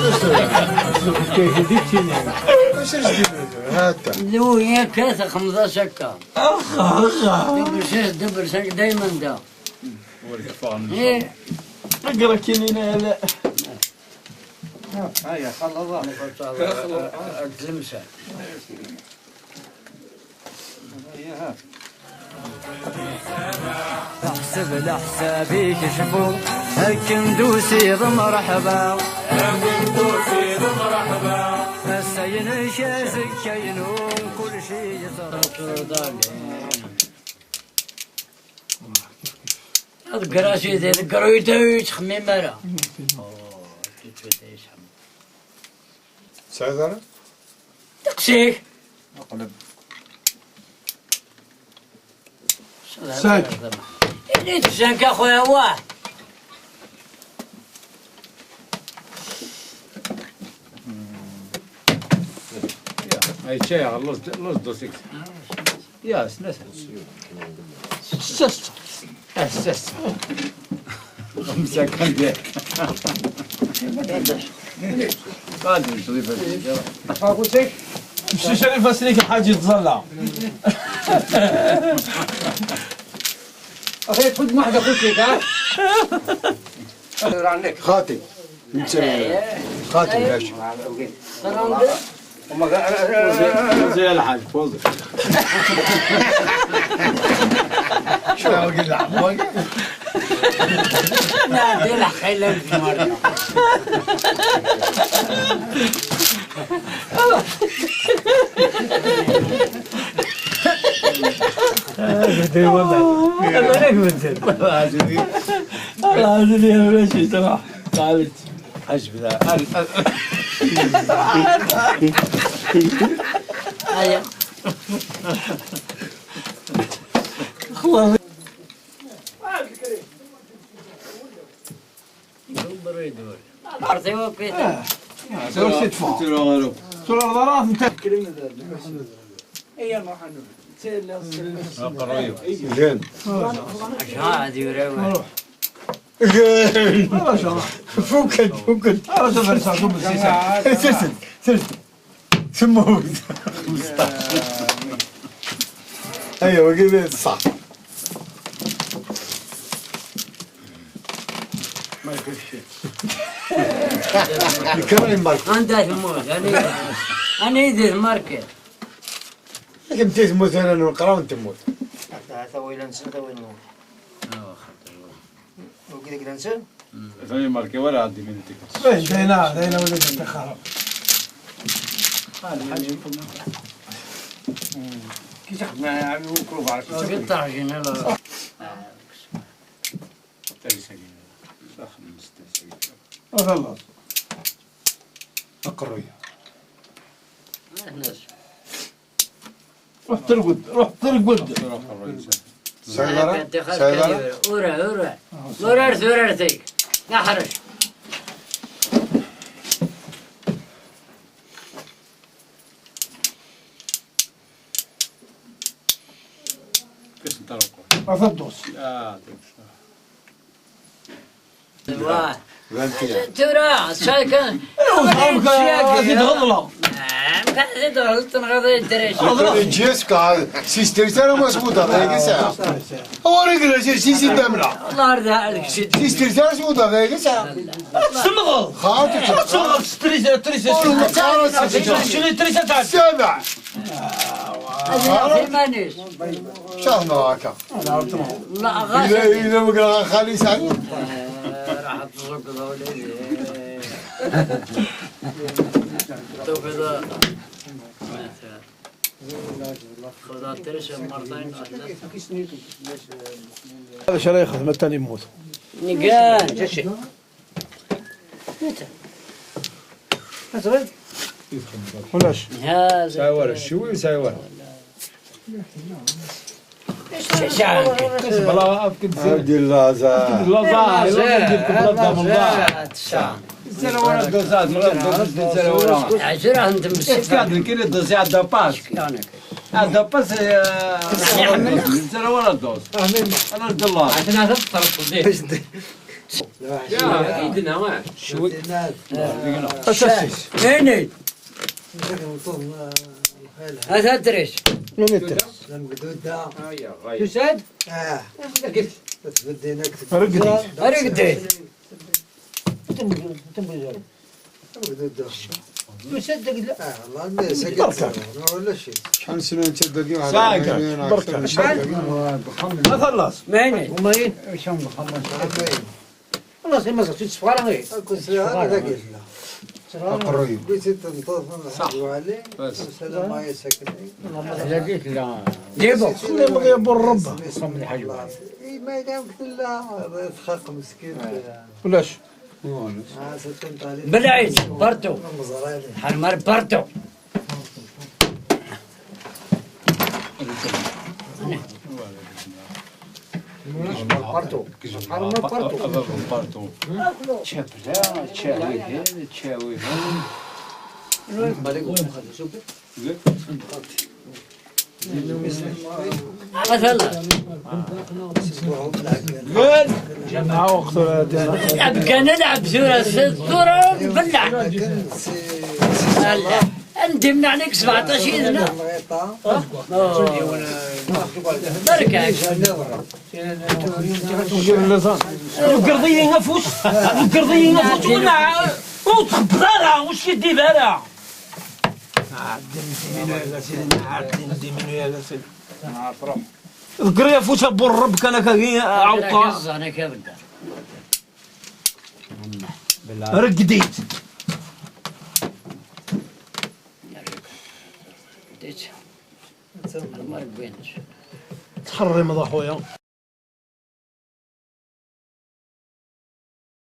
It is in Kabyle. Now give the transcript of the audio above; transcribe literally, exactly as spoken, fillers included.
Acu ara s-d-inin? Hata. Lu akka texmeḍ-as akka. Axa, axa. Dubel cinq, dubel cinq, daymen da. Ur yeffeɣ. Eh. Aqra-k-inin ala. Aya, xalaḍ. Ad tlemsa. Aya, ha. Ḥseb leḥsab-ik cfu, akken d usiḍ mreḥba. Ass-a-inek, azekka-inu, kulci yeẓra. Ḍegger a sidi, ḍegger ur yettxemmim ara. Tesɛiḍ ara? Ddeqs-ik. Qleb. Cinq. Ini-d cinq a xuya, wah. Ay, ččayeɣ, laẓ, laẓ d six. Ya, s tlata. Sest. Ah, sest. Xemsa kan diak. Qadr, Crifa. Mci Crifa slik lḥaǧ yettẓalla. أخي، خذ واحدة، خذ لك، ها؟ خاطي. انت خاطي باش. زي الحاج فوزي. شو هو قاعد يلعب؟ لا، دي الحقيقة في مرة. هذا هو المنزل. والله العظيم. والله العظيم يا باشا، صراحة. قالت. حسب ذا. هيا. خلاص. يدور يدور. عرفتي وين كنت؟ آه. آه، سير شي دفع. سير غيرو. سير الغرض انت. اي مرحبا. سير لا. آه، قريب. زين. اش هادي وراوي؟ روح. زين. آه، شاء الله. فكت، فكت. آه، سير، سير، سير، سير. سير، سير. سموه. ايوا، قبيل صح. ما يكونش شيء. يكرر الماركة. عندها ثمود، أنا، أنا يدي الماركة. لكن تيت موت، أنا نقرا وأنت موت. هذا ويلا نسن، هذا ويلا نموت. آه، خاطر. وكذا كذا نسن؟ ثاني ماركة ولا عندي من التيكت. إيه، داينا، داينا ولد التخرج. هذا حاجة. كي تاخذ معايا عمي وكروب على كي آه، تاخذ. قلت طاجين، يلا. تاجي ساكن. صح، مستساكن. آه، خلاص. أقرية. آه، ناس. روح ترقد، روح ترقد. سيارة؟ سيارة؟ ورا، ورا. ورا، ورا، ورا. لا حرج. كاس نتاع الوقت. ما فضوش. آه، واه. ترى، شاي كان. إيه، وصحابك غادي تغلط. آه، كان غادي تغلط، نغادي يدري شي. هضرة جيسكا، سيستر، ترى ما سبوطة، هاي ساعة. هو رجل، سي، سي، سي، دامنا. الله يرضى عليك، سيدي. سيستر، ترى سبوطة، هاي ساعة. تسمغل. خاطر. تسمغل، ستريس، تريس، والله، ستريس. شنو تريس تاع؟ سبع. هذه في مانيش. شهنا هكا. لا، غاش. إذا، إذا ما قال خالي سعيد. آه، راح تزوج ذولي. تو كذا. خذ الترشة مرتين. هذا شرايخ مثلا يموت. نقال. ولاش؟ سايوار الشوي وسايوار. شعرك. كسب الله عافاك تزيد. عبد الله زاد. عبد الله زاد، الله يديك بلا دم الله. الزلة ورا الدوزات، من غير الدوزات، الزلة ورا. عشرة عند مسك. كادر كيلو الدوزي عندها باس. يعني. عندها باس، آه، الزلة ورا الدوز. أنا عبد الله. عندنا هذا الطرف. Cwiya. Asasis. Ini. Ata tres. Tusa-d? Regdit. Tusa-d deg la. Berka. Acḥal n sna netta dagi? Saɛa kan. Berka. Acḥal? Ma xellas. Mayen? Umayen? Xellas, ma ẓertu tteffeɣ ara. Aqerruy. Dagi tella. Dibux. Xemmeḍ ya bu Ṛebba. Ma yella txaq meskin. Ulac. Belɛid, partout. Ḥermar partout. Partout. Ḥermar partout. Partout. Tčabla, tčawihin, tčawihin. Atan. Abgan alɛeb tura s tura belleɛ. Anda imneɛ-ik sebɛeṭṭac yid-neɣ? Barka. Ḍeggreḍ-iyi afus. Ḍeggreḍ-iyi afus. Ur txebbel ara, ur skiddib ara. Ɛeddim timinu ya Lasil, ɛeddim timinu ya Lasil. Ḍegger-iyi afus a bu Ṛebbi kan akkagi, ɛewṭa. Regdit. Txerrimeḍ a xuya.